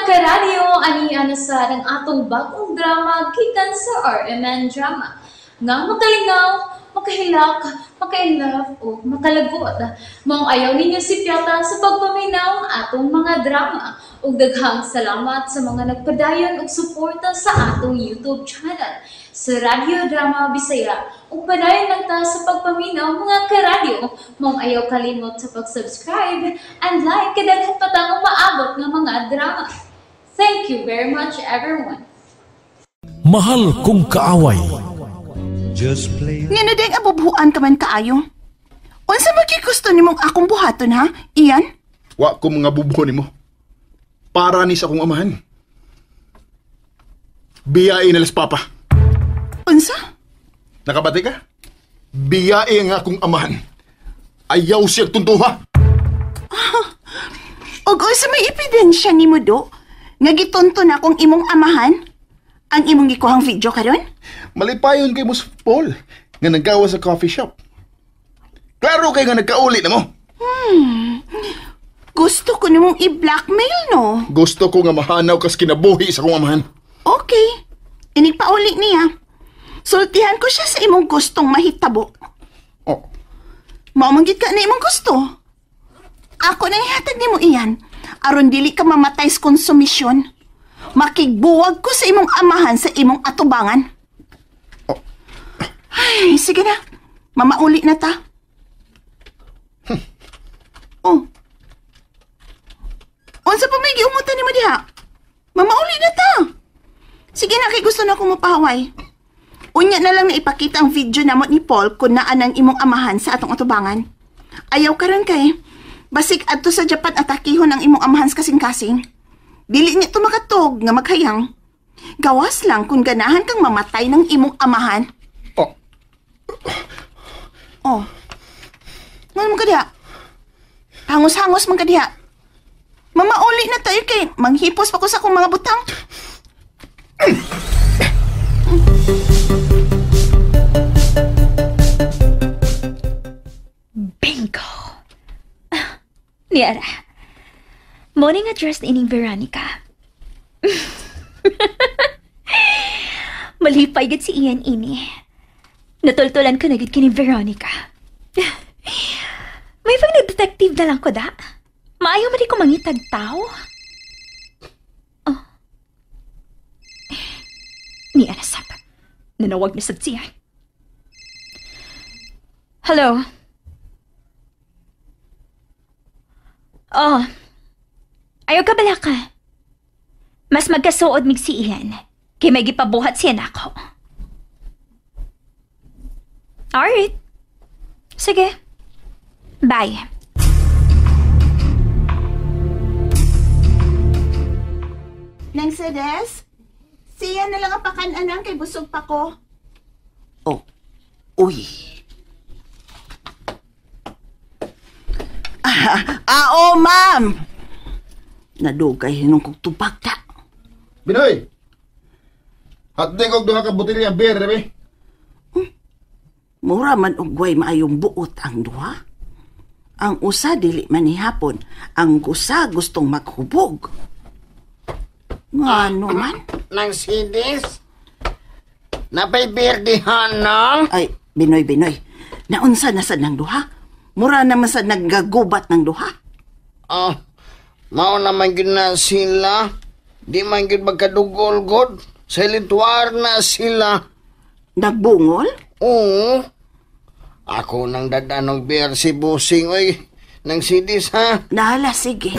Karadyo, ani ana sa ang atong bagong drama gikan sa RMN Drama. Nga makalingaw, makahilak, makainlove o makalagot. Maong ayaw ninyo sipyata sa pagpaminaw ang atong mga drama. Ug daghang salamat sa mga nagpadayon og suporta sa atong YouTube channel sa Radyo Drama Bisaya. Ug padayon lang ta sa pagpaminaw, mga karadyo. Maong ayaw kalimot sa pag-subscribe and like kay daghan pa tang umaabot nga mga drama. Thank you very much, everyone. Mahal Kong Kaaway. Just play Nga na ding abubuan ka man kaayo. Unsa man gyud gusto nimong akong buhaton ha, Ian? Wa ko mga bubuho nimo. Para ni sa akong amahan. Biyae na las papa. Unsa? Nakabati ka? Biyae ang akong amahan. Ayaw siya tuntuha. Og unsa may ebidensya nimo do nga gitunto na akong imong amahan? Ang imong gikuhang video karon? Malipayon kay mo sa Paul nga naggawa sa coffee shop. Klaro kay nga nagkauli na mo. Gusto ko nimong i-blackmail, no? Gusto ko nga mahanaw kas kinabuhi sa akong amahan. Okay. Inigpauli niya. Sultihan ko siya sa imong gustong mahitabo. Oh, Mao man gid ka na imong gusto. Ako nang ihatag nimo iyan. Aron dili ka mamatay sa konsumisyon. Makigbuwag ko sa imong amahan sa imong atubangan. Oh. Ay, sige na. Mamauli na ta. Oh. Unsa pa may giumutan nimo diha? Mamauli na ta. Sige na kay gusto na akong mapahaway. Unya na lang na ipakita ang video namot ni Paul kung naan ang imong amahan sa atong atubangan. Ayaw karon kay basig adto sa Japan atakihon ang imong amahan sa kasing-kasing. Dili niya to makatog nga maghayang. Gawas lang kung ganahan kang mamatay ng imong amahan. Oh. Oh. Ngano man ka diha? Hangos-hangos man ka diha. Mamauli na tayo kay manghipos pa ko sa akong mga butang. Bingo! Niara. Morning address ni ining Veronica. Malipay gid si Ian ini. Natultulan ko na gid kini Veronica. May pag nag-detective na lang ko da. Maayo man di ko mangitag tao. Oh. Ni Anasap. Nanawag na sad siya. Hello? Oh. Ayaw ka bala ka. Mas magkasuod mig si Ian. Kay may gipabuhat siya nako. Alright. Sige. Bye. Nang Cedes, siya na lang ang pakan-anan kay busog pa ko. Oh, uy. Ah, oh, ma'am. Nadugay hinong kong tubag ta. Binoy! Hatdi kog duha ka botelya beer, be. Mura man og way maayong buot ang duha. Ang usa dili man hihapon, ang usa gustong maghubog. Ngano man? Nang sidis? Napay birdihan na? Ay, Binoy, Binoy. Naunsa na sad ng duha? Mura naman sad naggagubat ng duha. Ah, mao naman gyud na sila. Di man gyud magkadugol god. Silent war na sila. Nagbungol? Oo. Ako nang dadanog beer si Busing, oy. Nang sidis, ha? Nahala, sige.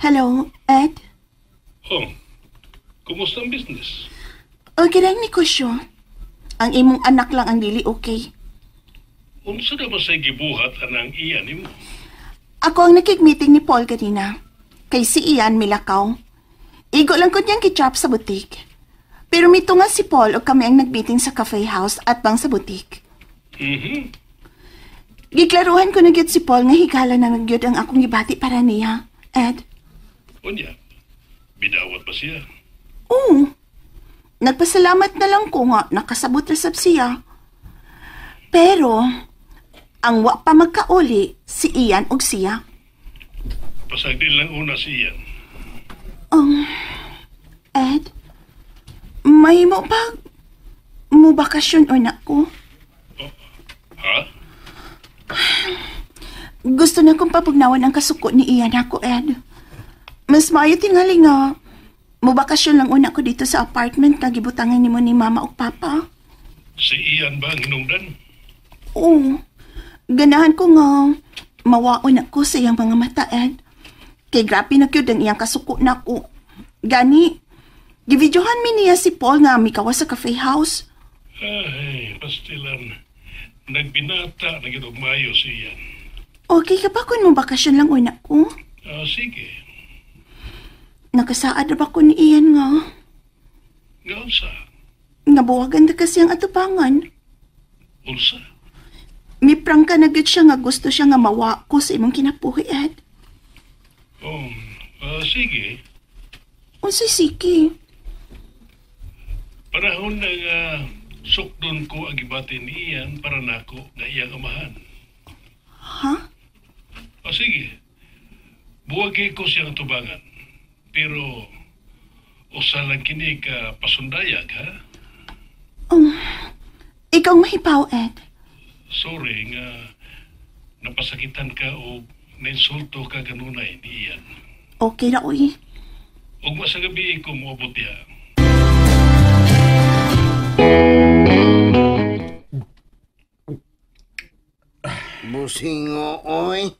Hello, Ed? Oh, kumusta ang business? Okay lang negosyo. Ang imong anak lang ang dili okay. Unsa na ba sa gibuhat anang iya nimo? Ako ang nakig-meeting ni Paul kanina. Kay si Ian milakaw. Igo lang ko niyang gi-drop sa butik. Pero mito nga si Paul o kami ang nag-meeting sa cafe house at bang sa butik. Giklaruhan ko na gyud si Paul nga higala na gyud ang akong gibati para niya. Ed? Unya, bidawat ba siya? Oo. Nagpasalamat na lang ko nga nakasabot ra sab siya. Pero, ang wa pa magkauli si Ian og siya. Pasagdi lang una si Ian. Ed, may mo pa mo bakasyon o na ko? Ha? Gusto na kong pabugnawan ang kasuko ni Ian ako, Ed. Mas maayo tingali nga mo bakasyon lang una ko dito sa apartment nga gibutangan nimo ni Mama ug Papa. Si Ian ba ang hinungdan? Oo. Ganahan ko nga mawaon ako sa iyang mga mata, Ed. Kay grabe na gyud ang iyang kasuko nako. Gani, givideohan mi niya si Paul nga mikawa sa cafe house. Ay, pastilan. Nagbinata na gyud og maayo si Ian. Okay ka ba kung mo bakasyon lang una ko? Ah, sige. Nakasaad na ba ko ni Ian nga? Nga unsa? Nabuwagan na kasi ang atubangan. Unsa? Miprangka na gyud siya nga gusto siya nga mawa ko sa imong kinabuhi, Ed. Oh, sige. Unsay sige? Panahon na nga sukdon ko ang gibati ni Ian para nako nga iyang amahan. Ha? O sige. Buwagi ko siyang tubangan. Pero usa lang kini ka pasundayag, ha? Ikaw mahipaw, Ed. Sorry nga napasakitan ka o nainsulto ka ganunay ni Ian. Okay ra, uy. Ugma sa gabi ko moabot diha. Busingo, oy.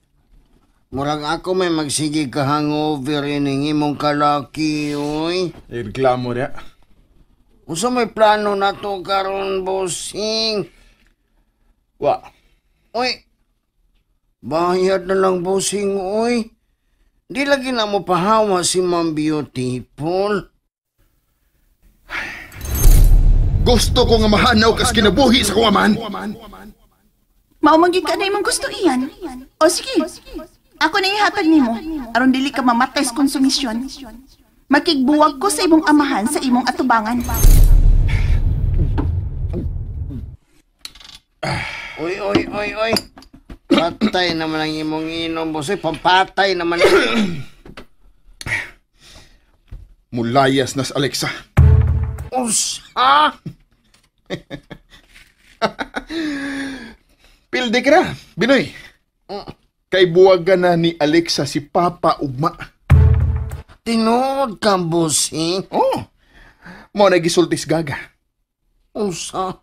Murag ako may magsige ka hangover ining imong kalaki, oy. Reklamo niya. Unsa may plano na to karon, busing? Wa. Oy, bayad na lang, busing, oy. Di lagi na mo pahawa si Ma'am Beautiful. Gusto ko nga mahanaw kas kinabuhi sa kong amahan. Mao man gyud ka na imong gusto iyan. O sige. Ako na ihatag nimo aron dili ka mamatay sa konsumisyon. Makigbuwag ko sa imong amahan sa imong atubangan. Oy, oy, oy, oy. Patay naman ang imong inom, boss. Oy, pampatay naman. Mulayas na sa Alexa. Usa! Pilde ka na, Binoy. Kay buwagan na ni Alexa si Papa ugma. Tinuod ka, bossing. Oh, mo na gisultis gaga. Usa.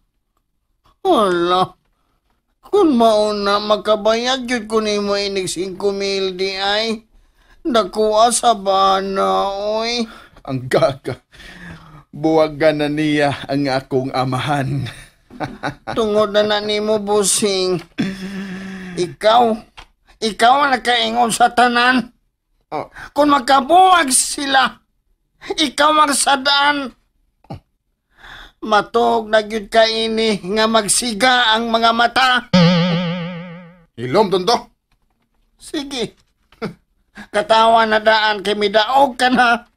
Wala. Kung mauna, makabayag yun ko nimo inig 5,000 di ay. Nakuha sa bana, oy. Ang gaga. Buwagan na niya ang akong amahan. Tungod na na nimo, bossing. Ikaw ang nakaingon sa tanan. Oh. Kung magkabuwag sila, ikaw magsadaan. Matog na gyud ka ini nga magsiga ang mga mata. Hilom, tonto. Sige. Katawa na daan kay midaog ka na.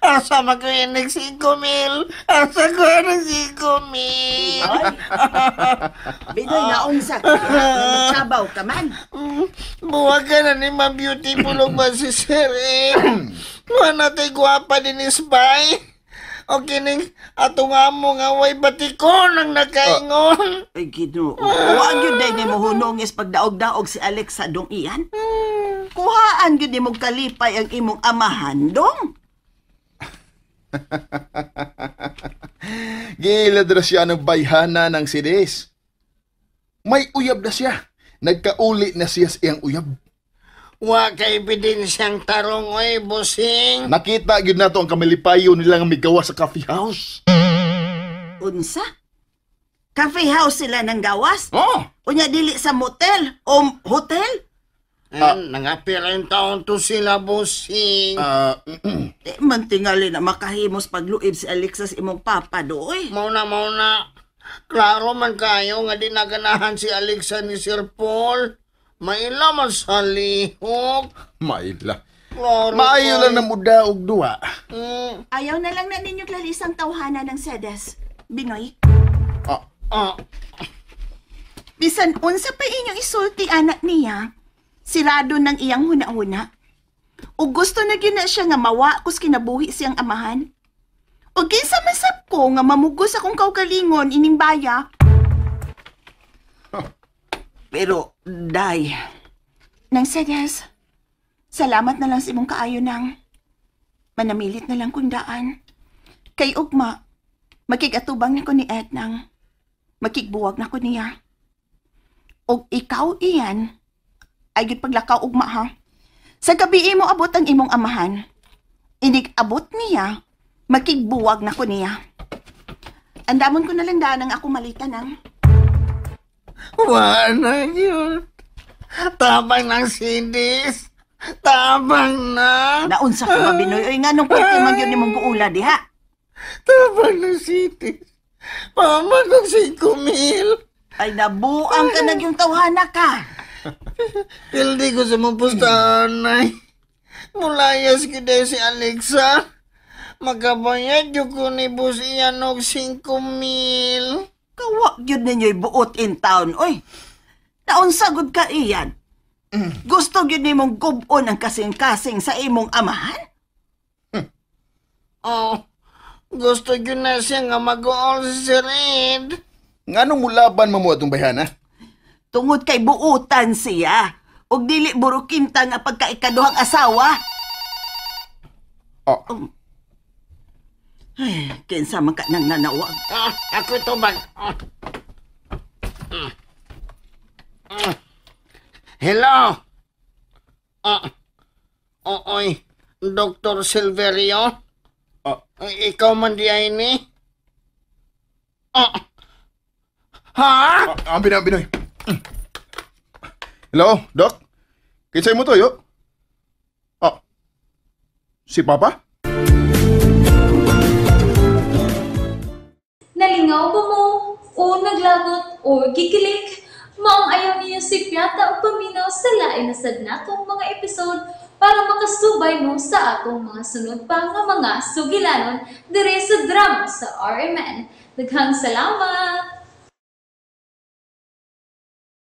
Asa mag-inig 5,000? Asa ko inig 5,000? Binoy, naunsa ka. Nagsabaw ka man. Buwag ka na ni Ma'am Beautiful ug ba si Sir eh. Wala tay gwapa din is bay. O kining atong amo nga way batikon ang nakaingon. Ay, Ginoo. Wa gyud day nimo hunongis pagdaog-daog si Alexa dong iyan. Kuhaan gyud nimo kalipay ang imong amahan dong. Gilad ra siya ng bayhana ng sinis. May uyab na siya. Nagkauli na siya sa iyang uyab. Wa kay ebidensyang tarong oy, bossing. Nakita gyud nato ang kamalipayo nila nga migawa sa coffee house. Unsa? Coffee house sila nang gawas? Oh, Unya dili sa motel o hotel? Nangapira yung taon to sila, bossing. Di man tingali na makahimos pagluib si Alexa sa imong papa doy. Mauna. Klaro man kayo nga di naganahan si Alexa ni Sir Paul. Maila man sa lihok. Maila. Klaro. Maayo lang na mudaog duwa. Ayaw na lang na ninyo klalisang tawhana ng sedes. Binoy, bisan unsa pa inyong isulti anak niya, Sirado ng iyang huna-huna. O gusto na gyud na siya nga mawa kus kinabuhi siyang amahan. O kinsa man sab ko nga mamugos akong kaugalingon ining baya. Pero, Day, Nang Sedes, salamat na lang sa imong kaayo nang. Manamilit na lang kung daan. Kay ugma, makigatubang na ko ni Ed nang. Makigbuwag na ko niya. Og ikaw iyan, ay gyud paglakaw ugma ha. Sa gabi mo abot ang imong amahan. Inig abot niya, makigbuwag na ko niya. Andamon ko na lang daan ang ako malita nang. Wa na yun. Tabang ng sindis. Tabang na. Naunsa ka ba, Binoy? Oy, nganong pwede man yun nimong guula diha? Tabang ng sindis. Paman ng 5,000. Ay, nabuang ka na yung tawhana ka. Pildi ko sa mong pustahan, ay. Mulayas ko dahil si Alexa. Makabayad yung ko ni Boss Ian og 5,000. Kawa gyud ninyo'y buot in town, oy. Naunsa gud ka iyan. Gusto gyud nimong gub-on ang kasing-kasing sa imong amahan? Oh, gusto gyud na siya nga mag-uol si Sir Ed. Nganong mulaban mo mo atong bayhana? Tungod kay buutan siya. Ug dili burukinta nga pagkaikaduhang asawa. Oh. Ay, kinsa man ka nang nanawag. Ah, ako tubag. Ah. Hello? Ah. Ooy, Dr. Silverio? Ah. Ikaw man di ay ni? Ah. Ha? Ah, Binoy, Binoy. Hello, Doc? Kinsay mo to, yo? Ah. Si Papa? Nalingaw ba mo? O naglagot o gikilig? Maong ayaw niyo si Piata o paminaw sa lain na sad natong mga episode para makasubay mo sa atong mga sunod pa nga mga sugilanon dire sa drama sa RMN. Daghang salamat!